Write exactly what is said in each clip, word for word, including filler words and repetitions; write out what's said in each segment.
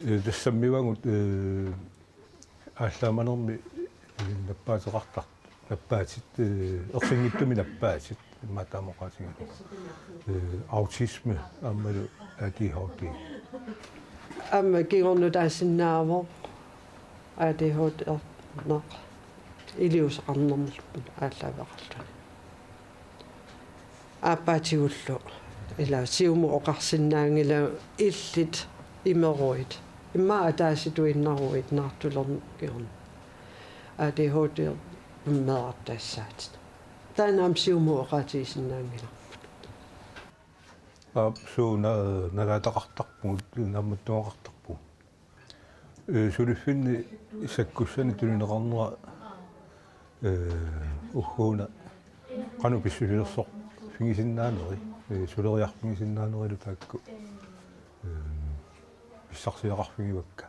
Ee, tassa sammivagut, ee, aallaamanermi, ee, nappaateqartar-, nappaatit, ee, ersinngitsumik nappaatit, immaqa taama oqaatigalugu. Ee, autisme aammalu A D H D. Aamma kingornutaasinnaavoq A D H D-erneq iliuuseqarnermut aallaaveqarluni. Aappaatigullu ila siumut oqarsinnaanngilagut illit imeruit. Immaqa ataasituinnaruit naartulerneq kingorna. A D H D meerartaassaatit. Taanna aamma siumut oqaatigisinnaanngilarput. Aap, suu, na-, nalaataqartarpugut, naammattuaqartarpugut. Ee, suliffinni sakkussanik tunineqarnera, ee, ugguuna qanoq pissusilersorfigisinnaaneri, ee, suleriarfigisinnaanerilu taakku, ee, pissarsiaqarfigivakka.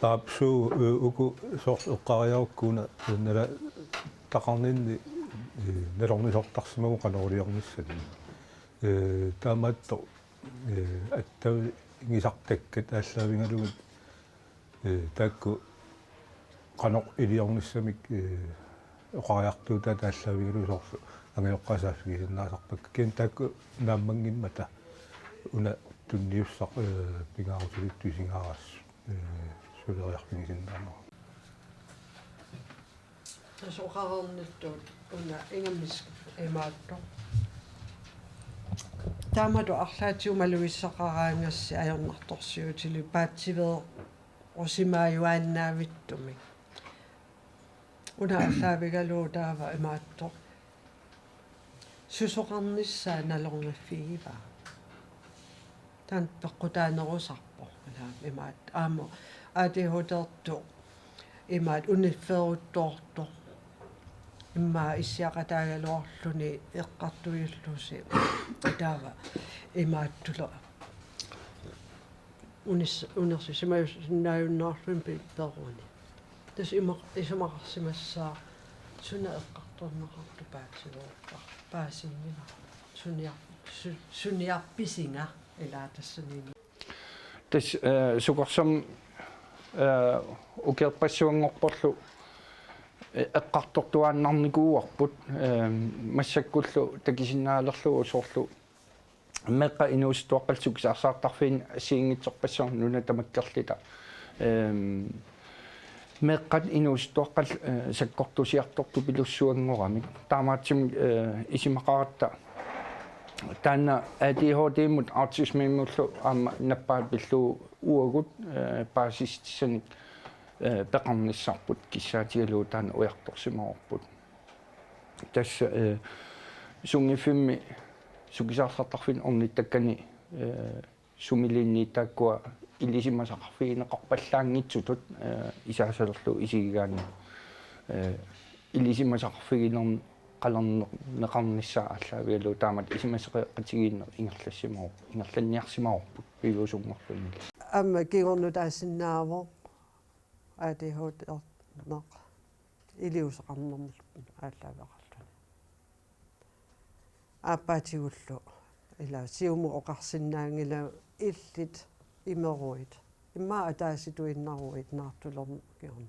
Aap, suu, ee, uku soorlu eqqariarukku una, ee, nalaataqarninni, ee, nalornisortarsimavugut qanoruliornissanik. Ee, taamaattoq, ee, attavigisartakkat aallaavigalugit, ee, taakku qanoq iliornissamik, ee, oqariartuutaat aallaavigalugit soorlu angajoqqaat saaffigisinnaasarpakka. Kisianni taakku naammanngimmata una tunniussaq, ee, pingaarutilittut isigaarassi, ee, suleriarfigisinnaanera. Tassa oqareernittut una ingammik imaattoq. Taamatut arlaatigut malugissaqaraangassi ajornartorsiutilik paatsiveerusimaajuaannaavittumik. Una aallaavigalugu taava imaattoq. Susoqarnissaa nalorniffigivaa. Taanna peqqutaanerusarpoq. Imaat, aamma A D H D-rtoq. Imaat uniffeeruttoortoq. Immaqa issiaqataagaluarluni eqqartuillusi. Taava imaattulera. Unis-, unersisimajussinnaajunnaarluni pi-, peruni. Tassa ima-, isumaqarsimassaaq suna eqqartorneqartoq paatsiveerpara. Paasinngilaq. Suniar-, su-, suniarpisinga ilaa tassaniini. Tassa, ee, Sukarsami, ee, ukiorpassuanngorporlu, ee, eqqartortuaannarnikuuarput, ee, massakkullu takusinnaalerlugu soorlu meeqqat inuusuttuaqqat sukisaarsaartarfiini assigiinngitsorpassuarnik nuna tamakkerluta. Ehm, meeqqat inuusuttuaqqat, eh, sakkortusiartortupilussuanngoramik. Taamaattumik, eh, isumaqaratta taanna A D H D-mut autismemullu aamma nappaat pillugu uagut, eh, paasissutissanik, eh, peqarnissarput kissaatigalugu taanna ujartorsimavarput. Tassa, eh, sunngiffimmi sukisaarsaartarfinni ornittakkani, eh, sumiluunniit taakkua ilisimasaqarfigineqarpallaanngitsutut, eh, isaasalerlu isigigaanni, eh, ilisimasaqarfiginerneqalerneqarnissaa aallaavigalugu taamatut isumaseqatigiinneq ingerlassimavoq, ingerlanniarsimavarput piviusunngorluni. Aamma kingornutaasinnaavoq A D H D-erneq iliuuseqarnermut aallaaveqarluni. Aappaatigullu ila siumut oqarsinnaanngilagut illit imeruit. Immaqa ataasituinnaruit naartulerneq kingorna.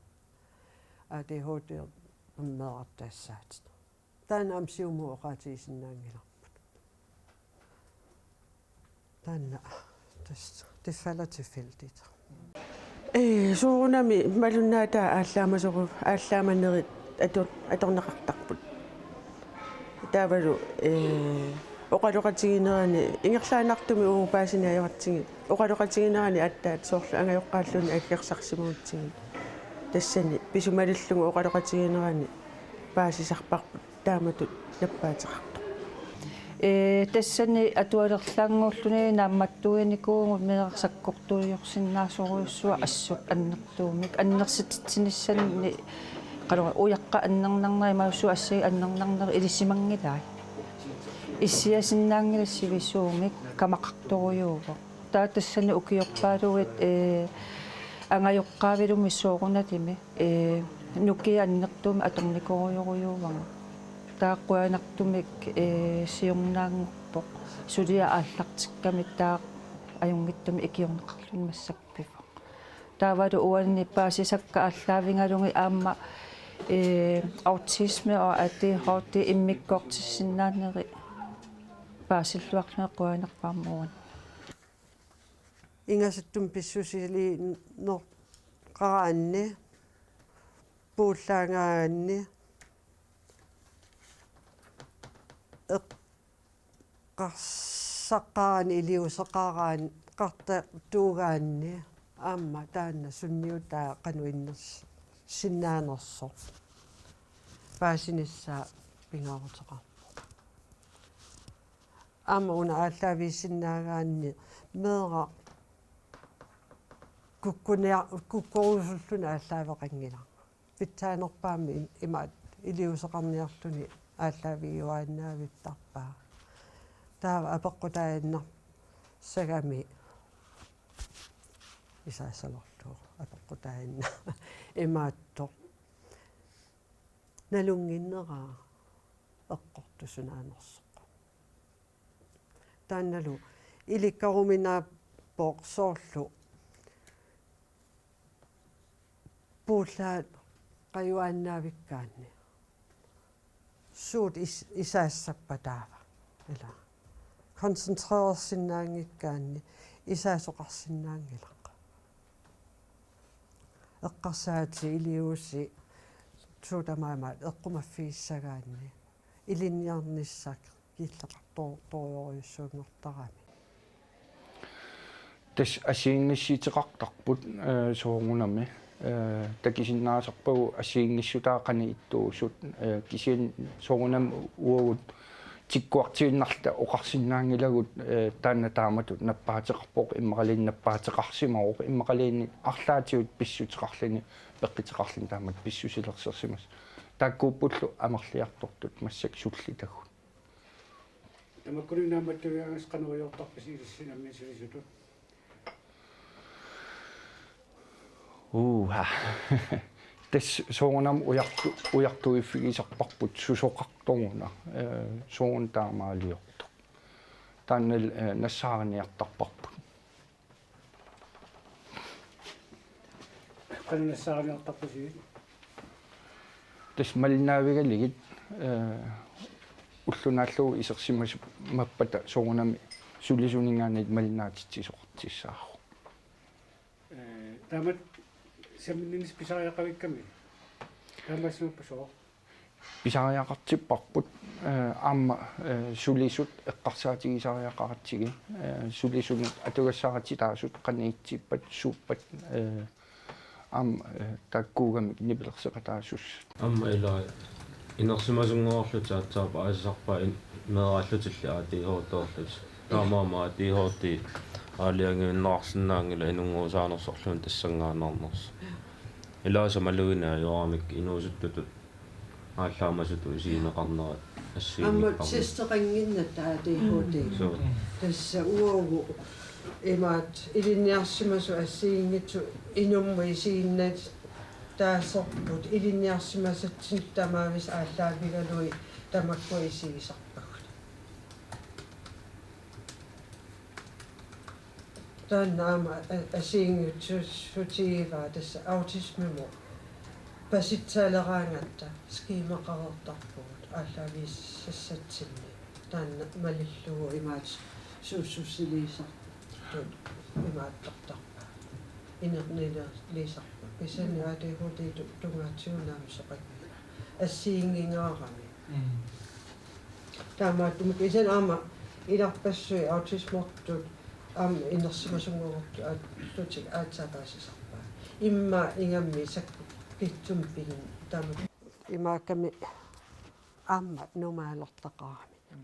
A D H D-meerartaassaatit. Taanna aamma siumut oqaatigisinnaanngilarput. Taanna tassa, det falder tilfældigt. Ee, soorunami malunnaataa aallaamasooq, aallaamanerit ator-, atorneqartarput. Taavalu, ee, oqaloqatigiinnerani ingerlaannartumik uagut paasineq ajoratsigit. Oqaloqatigiinnerani aatsaat soorlu angajoqqaalluunniit aggersarsimagutsigit. Tassani pisumalillugu oqaloqatigiinnerani paasisarparput. Taamatut nappaateqartoq. Ee, tassani atualerlaannguulluni naammattuinikuuvugut meeraq sakkortuujorsinnaasorujussuaq assut annertuumik. Annersititsinissanni qanoq ujaqqat annernarnerat imaluunniit assaat annernarnerat ilisimanngilai. Issiasinnaanngilaq sivisuumik kamaqartorujuuvoq. Taava tassani ukiorpaaluit, ee, angajoqqaavilumi soorunalimi, ee, nukiit annertuumik atornikorujorujuuagut. Taava qujanartumik, ee, siornaanngorpoq. Suliaq aallartikkamik taava ajunngitsumik ikiorneqarluni massakkut pivoq. Taavalu uani paasisakka aallaavigalugit aamma, ee, autisme og A D H D immikkoortissinnaaneri paasilluarlugit qujanarpoq aamma uani. Ingasattumi pissusiliineqaraanni, puullaagaanni, eqqarsaqaraanni, iliuuseqaraanni, qartartuugaanni, aamma taanna sunniutaa qanoq innersinnaanersoq paasinissaa pingaaruteqarpoq. Aamma una aallaavigisinnaagaanni meeraq kukkunia-, kukkorusulluni aallaaveqanngilaq. Pitsaanerpaamik im-, imaat iliuuseqarniarluni aallaavigiuaannaavittarpaa. Taava apeqqutaaginnassagami isaasalorlugu apeqqutaaginnaq imaattoq: Nalunnginneraa eqqortusunaanersoq. Taannalu ilikkaruminaappoq soorlu puullaat qajuaannaavikkaanni. Suut is-, isaassappat taava. Ila. Koncentrerersinnaanngikkaanni isaasoqarsinnaanngilaq. Eqqarsaatit, iliuuseq, suut tamaat eqqumaffigissagaanni ilinniarnissaq killeqartor-, torujorujussuanngortarami. Tassa assigiinngissuteqartarput, ee, soorunami. Ee, takusinnaasarpagut assigiinngissutaa qanoq ittuusut, ee, kisianni soorunami uagut tikkuartuinnarluta oqarsinnaanngilagut, ee, taanna taamatut nappaateqarpoq, immaqaluunniit nappaateqarsimavoq, immaqaluunniit arlaatigut pissuteqarluni, peqquteqarluni taamatut pissusilersorsimasoq. Taakkuuppullu amerliartortut massakkut sullitagut. Tamakkuninnga naammattuigaangas qanoq ujartorpisi ilissi nammineq sulisutut? Uha. Tassa soorunami ujartu-, ujartuiffigisarparput susoqartoruna, ee, soorunami taamaaliortoq. Taanna, ee, nassaariniartarparput. Qanoq nassaariniartarpusigit? Tassa malinnaavigalugit, ee, ulloq naallugu isersimasoq mappata soorunami sulisuninngaanniit malinnaatitsisoqartussaavoq. Ee, taamatut samminnissaq pisariaqavikkami. Taamaassimappat sooq? Pisariaqartipparput, ee, aamma, ee, sulisut eqqarsaatigisariaqaratsigit, ee, sulisunut atugassarititaasut qanoq itsippat, suuppat, ee, aamma, ee, taakkuugamik nipilersoqataasussat. Aamma ila inersimasunngorlutik aatsaat paasisarpaat in-, meeraallutillu A D H D-orlutik. Taamaammat A D H D aalajangiunneqarsinnaanngilaq inunnguusaanersorluunniit tassanngaannarnersoq. Ilaasa malugineq ajoramik inuusuttutut aallaamasutut isigineqarnerat aamma assigiinngitsormi. Testeqannginnatta A D H D. Suu. Tassa uagut imaat ilinniarsimasut assigiinngitsut inummut isiginnaasarput ilinniarsimasatsinnut tamaavisa aallaavigalugit tamakku isigisarpagut. Taanna aamma a-, assigiinngitsuutigivaa tassa autismimut pasitsaleraangatta skemaqareertarpugut aallaavigisassatsinni. Taanna malillugu imaat suussussiliisartut imaattortarpaat. Inernilerliisarput. Kisianni A D H D tu-, tungaatigut naamik soqanngilaq. Assigiinngingaarami. Mm. Taamaattumik kisianni aamma ilarpassui autismertut aamma inersimasunngorlutik aatsaat paasisarpaat. Immaqa ingammik sakkukitsumik pigin taama. Imaakkami aamma normaalertaqarami. Mm.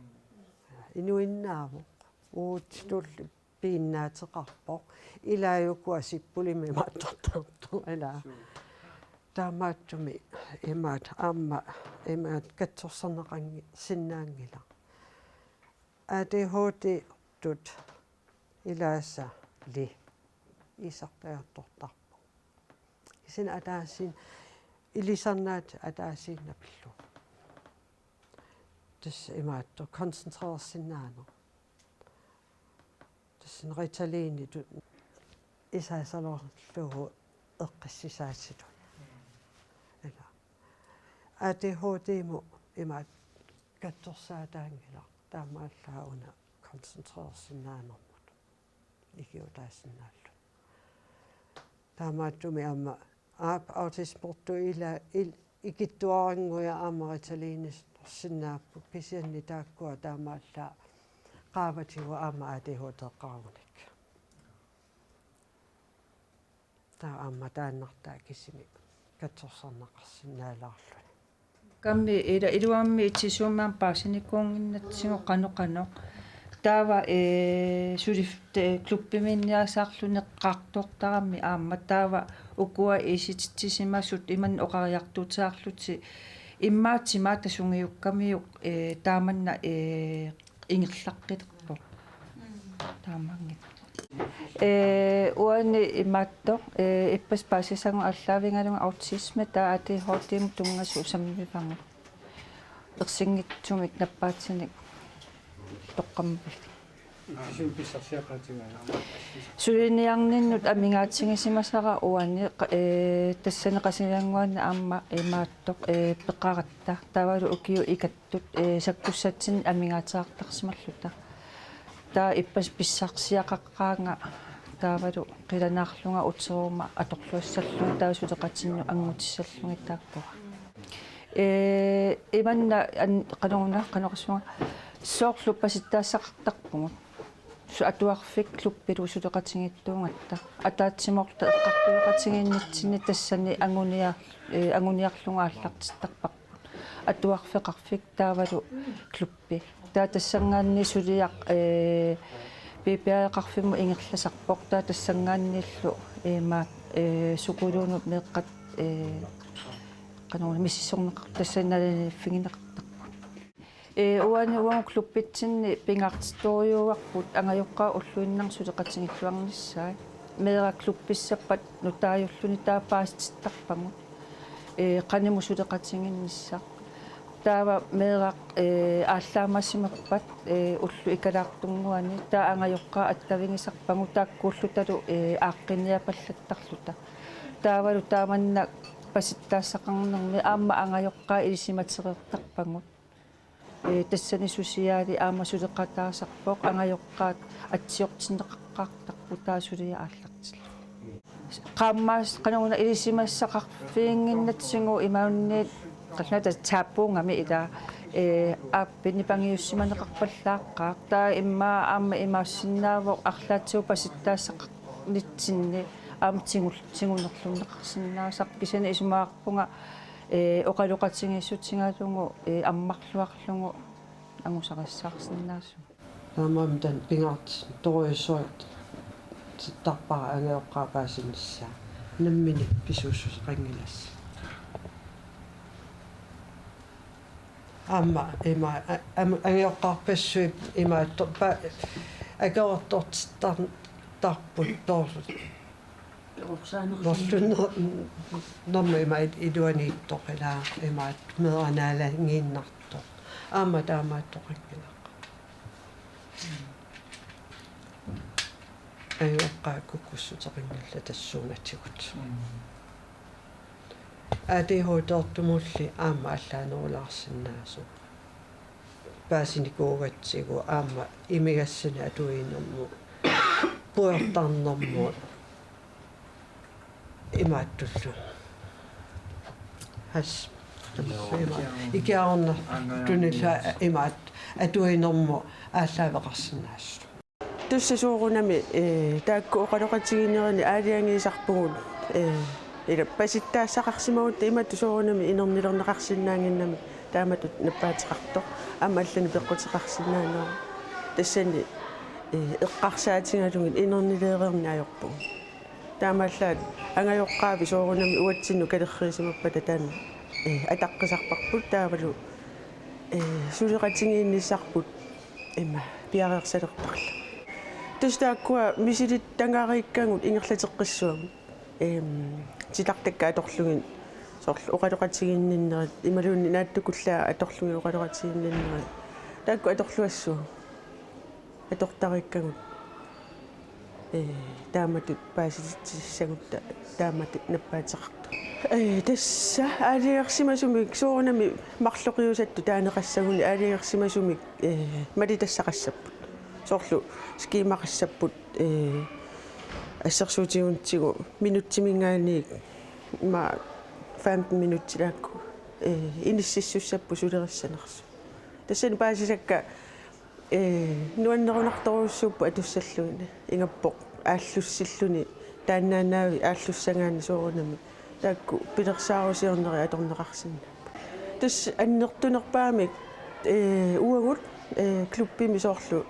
Inuinnaavoq. Uagutsitulli piginnaateqarpoq. Ilaa ukua sippulimik imaattortartoq ilaa. Suu. Taamaattumik imaat aamma imaat katsorsarneqanngi-, sinnaanngilaq. A D H D-tut ilaasali iisartagartortarpoq. Kisianni ataasiinnaq ilisarnaat ataasiinnaq pillugu. Tassa imaattoq koncentrerersinnaaneq. Tassa Ritalini tu-, isaasalorlugu eqqissisaatitut. Ila. A D H D-mut imaattoq katsorsaataanngilaq taamaallaat una koncentrersinnaanermut. Ikiuutaasinnaalluni. Taamaattumik aamma aap autismertut ila il-, ikittuarannguit aamma Ritaliinissinnaappugut kisianni taakkua taamaallaat qaavatigut aamma A D H D-eqarunik. Taava aamma taannartaa kisimi katsorsarneqarsinnaalaarluni. Kammi ila iluamik itisuummat paasinikuunnginnatsigu qanoq qanoq. Taava, ee, suli-, te-, klubbimiinniasaarluni eqqartortarami aamma taava ukua iisititsisimasut imannak oqariartuutigaluarlutik immaqa timaata sungiukkamiuk, ee, taamanna, ee, ingerlaqqilerpoq. Taamaanngilaq. Ee, uani imaattoq, ee, ippassaq paasisagut aallaavigalugu autisme taava A D H D-mut tunngasut sammivagut. Ersinngitsumik nappaatinik toqqammavilik. Suliniarninnut amigaatigisimasara uani qa-, ee, tassani Qasigiannguani aamma imaattoq, ee, peqaratta. Taavalu ukiut ikat- tut, ee, sakkussatsinnik amigaateqartarsimalluta. Taava ippassaq pissarsiaqaqqaanga taavalu qilanaarlunga uteruma atorluassallunga taava suleqatinnut anngutissallugit taakkua. Ee, imannak an-, qanoruna, qanoq oqassuunga, soorlu pasitsaassaqartarpugut. Su-, atuarfik klubbilu suleqatigiittuugatta. Ataatsimoorluta eqqartueqatigiinnitsinni tassani angunia-, ee, anguniarlugu aallartittarparput. Atuarfeqarfik taavalu klubbi. Taava tassanngaanniit suliaq, ee, P P R-eqarfimmut ingerlasarpoq. Taava tassanngaanniillu, ee, maak, ee, sukuluunut meeqqat, ee, qanoruna misissorneqar-, tassani naliliiffigineqartarput. Ee, uani uagut klubbitsinni pingaartittorujuuarput angajoqqaat ulluinnarni suleqatigilluarnissaat. Meeraq klubbissappat nutaajulluni taava paasitittarpagut. Ee, qanimut suleqatigiinnissaq. Taava meeraq, ee, aallaamaasimappat, ee, ullut ikalaartunnguani taava angajoqqaat attavigisarpagut taakkuullutalu, ee, aaqqinniapallattarluta. Taavalu taamannak pasitsaassaqarnermi aamma angajoqqaat ilisimatereertarpagut. Ee, tassani susiaali aamma suleqataasarpoq, angajoqqaat atsiortinneqaqqaartarput taava suliaq aallartillugu. Qaammaas-, qanoruna ilisimassaqarfiginnginnatsigu imaluunniit qallunata taappuugami ila, ee, aappi nipangiussimaneqarpallaaqqaaq. Taava immaqa aamma imaassinnaavoq arlaatigut pasitsaassaqarnitsinni aamma tigul-, tigunerlunneqarsinnaasarpoq kisianni isumaqarpunga ee, oqaloqatigiissutigalugu, ee, ammarluarlugu angusarissaarsinnaasumik. Taamaammat taanna pingaartittorujussuusarpara angajoqqaat paasinissaat. Nammineq pisuussuseqanngilassaq. Aamma ima, a-, am-, angajoqqaarpassuit imaattoq pa-, akerortortittar-, tarput toorlu. Norlunner-, normu ima il-, iluaniittoq ila imaattoq meeraq naalagiinnartoq. Aamma taamaattoqanngilaq. Angajoqqaat kukkussuteqanngillat tassuunatigut. A D H D-rtumulli aamma allaanerulaarsinnaasoq. Paasinikuugatsigu aamma imigassanik atuinermut, pujortarnermut, imaattullu. Has. Ima-, ikiaroornartunillu imaattoq atuinermut aallaaveqarsinnaasut. Tassa soorunami, ee, taakku oqaloqatigiinnerini aalajangiisarpugut, ee, ila pasitsaassaqarsimagutta imatut soorunami inernilerneqarsinnaannginnami taamatut nappaateqartoq aamma allanik peqquteqarsinnaanera. Tassani, ee, eqqarsaatigalugit inernileereerneq ajorpugut. Taamaallaat angajoqqaavi soorunami uatsinnut kalerriisimappata taanna, ee, ataqqisarparput taavalu, ee, suleqatigiinnissarput ima piareersalertarlugu. Tassa taakkua misilittagariikkagut ingerlateqqissuagut. Em, titartakkat atorlugit soorlu oqaloqatigiinninnerit imaluunniit naatsukullaat atorlugit oqaloqatigiinninnerit. Taakku atorluassuugut. Atortariikkagut. Ee, taamatut paasititsissagutta taamatut nappaateqartoq. Ee, tassa aalajangersimasumik soorunami marloqiusattut taaneqassaguni aalajangersimasumik, ee, malitassaqassapput. Soorlu skemaqassapput, ee, assersuutigunitsigu minutsiminngaanniit ima femten minutsilaakku, ee, inississussapput sulerissanersut. Tassani paasisakka, ee, nuannerunartorujussuupput atussallugit. Ingappoq aallussilluni taannaannaavi aallussagaanni soorunami. Taakku pilersaarusiornerit atorneqarsinnaapput. Tassa annertunerpaamik, ee, uagut, ee, klubbimi soorlu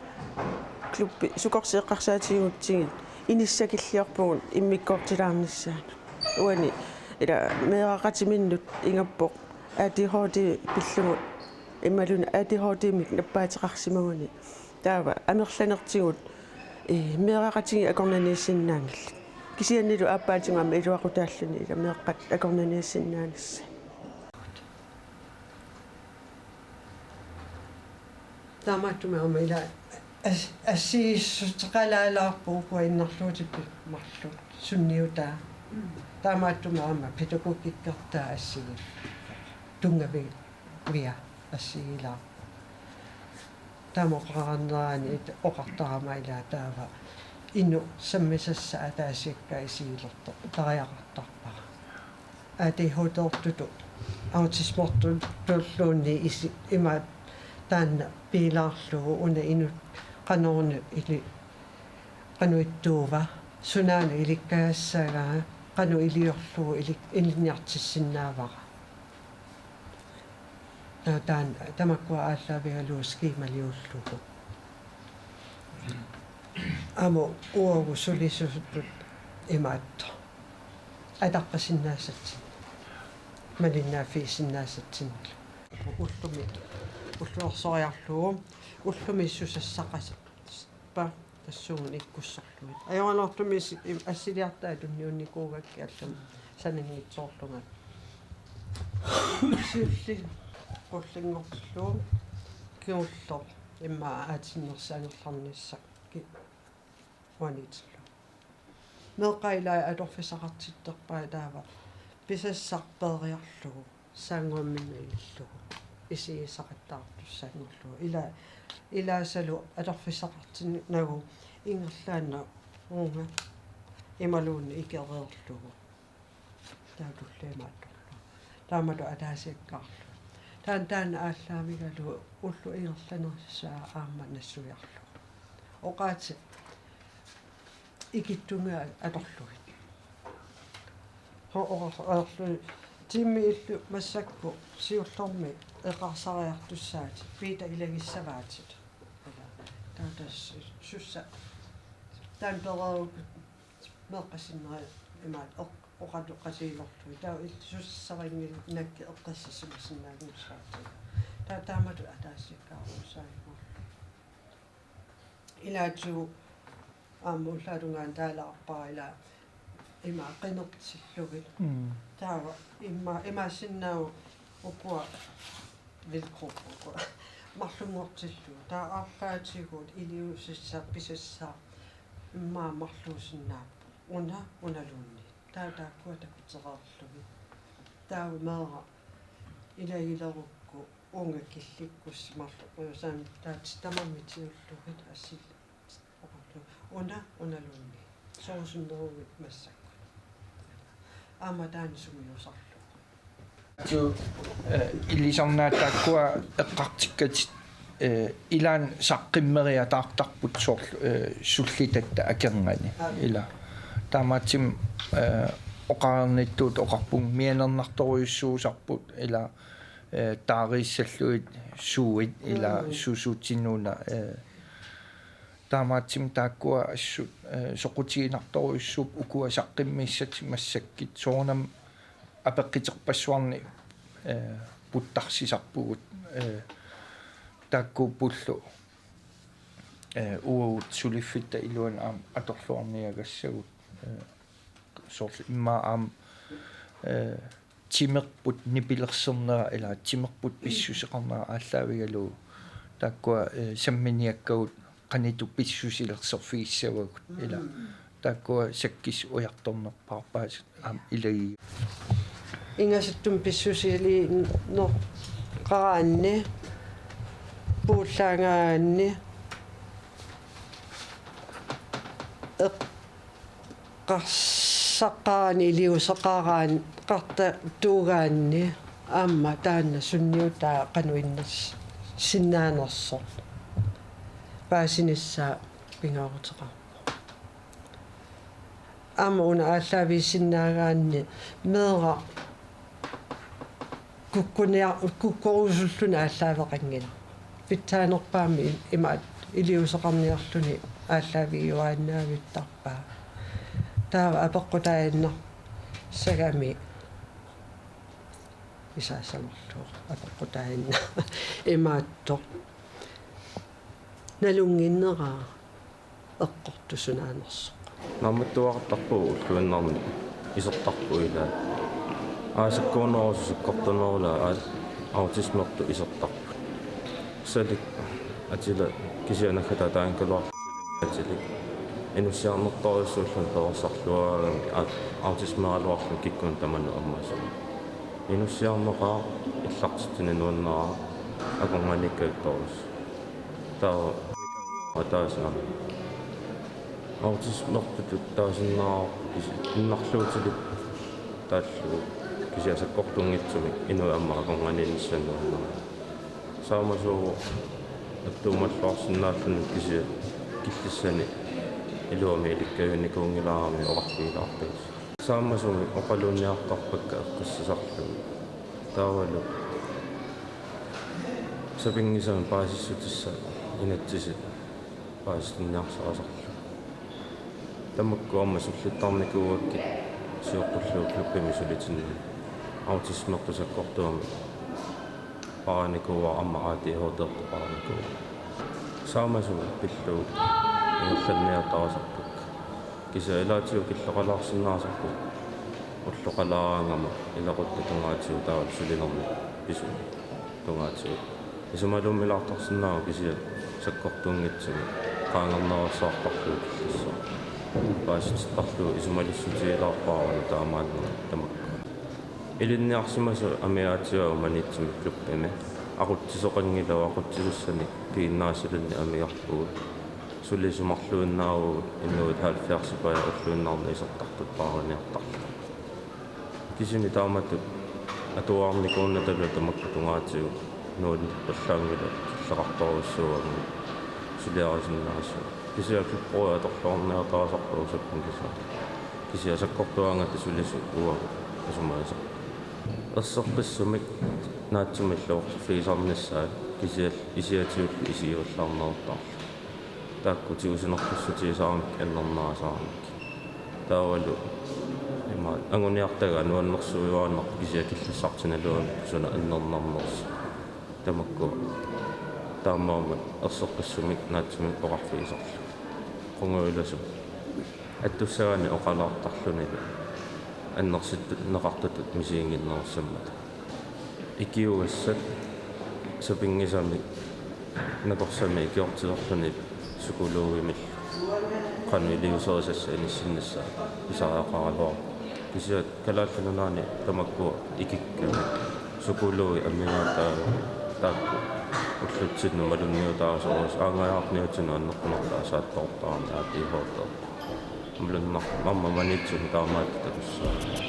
klubbi sukorsi eqqarsaatigigutsigit inissakilliorpugut immikkoortilaarnissaanut. Uani ila meeraqatiminnut ingappoq A D H D pillugu imaluunniit A D H D-mik nappaateqarsimaguni. Taava amerlanertigut, ee, meeraqatigiit akornanniissinnaanngillat. Kisiannili aappaatigut aamma iluaqutaalluni ila meeqqat akornanniissinnaanissai. Taamaattumik aamma ila as-, assigiissuteqalaalaarpoq ukua innarluutippi marluk sunniutaa. Taamaattumik aamma pædagogikkertaa assigiillugu. Tunngavia assigiilaarpoq. Taama oqarnerani it-, oqartarama ila taava inuk sammisassaq ataasiakkaat isigilertoq tariaqartarpara. A D H D-rtutut autismertutulluunniit isi-, ima taanna piilaarlugu una inuk qanoruna ili-, qanoq ittuuva, sunaana ilikkagassaagaa, qanoq iliorlugu ili-, ilinniartissinnaavara. Ta-, taanna tamakkua aallaavigalugu skemaliullugu. Aamma uagut sulisuusutut imaattoq. Ataqqisinnaasatsinnut. Malinnaaffigisinnaasatsinnilu. Ullumi, ulluersoriarlugu, ullumi susassaqasippa tassuugunik ikkussorlugit. Ajoraluartumik is-, im-, assiliartaat tunniunnikuugakkit allami sananngitsoorlunga. Siulliit qullinngortillugu kingulleq immaqa aatinnersaangerlarnissaq ki-, uaniitillugu. Meeqqat ilaat atorfissaqartittarpai taava pisassaq peeriarlugu, saannguamminnut ilillugu, isigisaqattaartussaanngorlugu. Ila-, ilaasalu atorfissaqartinnagu ingerlaannaq uunga imaluunniit ikereerlugu. Taava tulliani atorlugu. Taamatut ataasiakkaarlugu. Taanna taanna aallaavigalugu ullut ingerlanersut aamma nassuiarlugu. Oqaatsit ikittunnguit atorlugit. Ho-, oqar-, oqarlugit. Tiimmi illu massakkut siullermik eqaarsaariartussaatit. Piita ilagissavaatit. Taava tassa sussa. Taanna pereerukkit meeqqat sinneri imaat oq-, oqaloqatigilerlugit. Taava illit susassarinngilatit nakkit eqqissisimasinnaanngissavat. Taava taamatut ataasiakkaarusaajumaarlugu. Ilaatigut aamma ullaap tungaanut taalaarpara ila ima qinertillugit. Mm. Taava ima, imaassinnaavoq ukua vilkruppukua. Marlunngortillugit. Taava arlaatigut iliuusissaq pisassaaq immaqa marluusinnaapput. Una, unaluunniit. Taava taakkua takutereerlugit. Taava meeraq ilagilerukku uunga killikkussi marluk. Ujusaam taatsi tamarmik tiullugit assil. Una, unaluunniit. Soorlu sunneruit massakkut. Aamma taanna sungiusarlugu. Tu, eh, ilisarnaat taakkua eqqartukkatit, eh, ilaanni saqqimmeriataartarput soorlu, eh, sullitatta akornanni. Aap. Ila. Taamaattumik, eh, oqareernittut oqarpunga mianernartorujussuusarput ila, eh, taariissallugit suuit ila Mm. suusuutsinnut una, eh, Taamaattumik taakkua assut, eh, soqutiginartorujussuupput ukua saqqummiussatik massakkut soorunami apeqquterpassuarnik, eh, puttarsisarpugut, eh, taakkuuppullu, eh, uagut suliffitta iluani aamma atorluarniagassagut, eh, soorlu immaqa aamma, eh, timerput nipilersernera ila timerput pissuseqarnera aallaavigalugu taakkua, eh, samminiakkagut qanoq ittoq pissusilersorfigissavagut ila. Mm. Taakkua sakkis ujartornerpaarpaat aamma ilagi. Ingasattumi pissusiliineqaraanni, puullaagaanni, eqqarsaqqaaraanni, iliuuseqaraanni, qartatuugaanni aamma taanna sunniutaa qanoq innersinnaanersoq paasinissaa pingaaruteqarpoq. Aamma una aallaavigisinnaagaanni meeraq kukkuniar-, kukkorusulluni aallaaveqanngilaq. Pitsaanerpaamik imaat iliuuseqarniarluni aallaavigiuaannaavittarpaa. Taava apeqqutaaginnassagami isaassanerlugu apeqqutaaginnaq imaattoq: Nalunnginneraa eqqortut sunaanersoq? Naammattuartarpugut ulluinnarni isertarput ilaat. Aasakkuunerusoq sakkortunerulaat aat-, autismertut isertarput. Salik Atila kisianni naggataa taannalu Atilik inussiarnertorujussuulluni perorsarluarami aat-, autismeraluarluni kikkunnut tamanut ammasumik. Inussiarneqaaq, illartitsineq nuanneraq, akornanniikkaluartoq. Taava ataaseq aamma autismertutut taasinnaavarput kisi-, innarluutilik taallugu kisianni sakkortunngitsumik inuit aamma akornanniinnissaat nuannerami. Saamasuuvoq attuumalluarsinnaalluni kisianni killissani iluamik ilikkagivikuunngilaarami oqarfigilaartagisi. Saamasumik oqaluunniartarpakka eqqissisarlugit. Taavalu sapinngisamik paasissutissat inatsisit paasitinniarsarisarlugit. Tamakku aamma sullittarnikuuakkit sioqqullugu klubbimi sulitinni. Autismertut sakkortuumik paarinikuuara aamma A D H D-rtut paarinikuuara. Saamasumik pillugu ingerlanniartarisarpakka. Kisianni ilaatigut killeqalaarsinnaasarput ulloqalaaraangama ilaquttat tungaatigut taavalu sulinermi pisumik tungaatigut. Isumalummilaartarsinnaavoq kisianni sakkortunngitsumik qaangernerussaartarlugu killissaaq. Paasitittarlugu isumalissutigilaarumaarput taamaannermik tamakku. Ilinniarsimasut amigaatigaat Maniitsumi klubbimi. Aqutsisoqanngilagut, aqutsisussanik piginnaasalinnit amigarpugut. Sulisut marluinnaavugut inuit halvfjerdsipajaat ulluinnarni isertartut paariniartarlugit. Kisimi taamatut atuarnikuunnatalu tamakku tungaatigut nuannerpallaanngilaq killeqartorujussuugamik suliarisinnaasut. Kisianni klubberit atorluarniartarisarpagut sapinngisamik. Kisianni sakkortuaangatta sulisut uagut asumagisarput. Erseqqissumik naatsumillu oqarfigisarnissaat kisianni isiatigullu isigivallaarneruttaarlugit. Taakku tigusinerpassutigisinnaasaramik annernerusaramikkit. Taavalu ima anguniartagaa nuannersuiuaannarpoq kisianni killissartinaluamik suna annernarnersoq. Tamakku taamaammat erseqqissumik naatsumik oqarfigisarlugit. Qungujulasup attussagaanni oqalaartarlunilu annersittuneqartutut misiginnginnerussammata. Ikiugassat sapinngisamik nakorsamik ikiortilerluni psykologimillu qanoq iliuuserisassat inissinnissaa pisariaqaraluarpoq. Kisianni Kalaallit Nunaanni tamakkua ikikkamik psykologit amigaataat taakku ullutsinnut malunniutaasorujussuit aanngajaarniutinut annertunertaa saattoortarami A D H D. Malunnarpoq aamma Maniitsumi taamaattut takussaaq.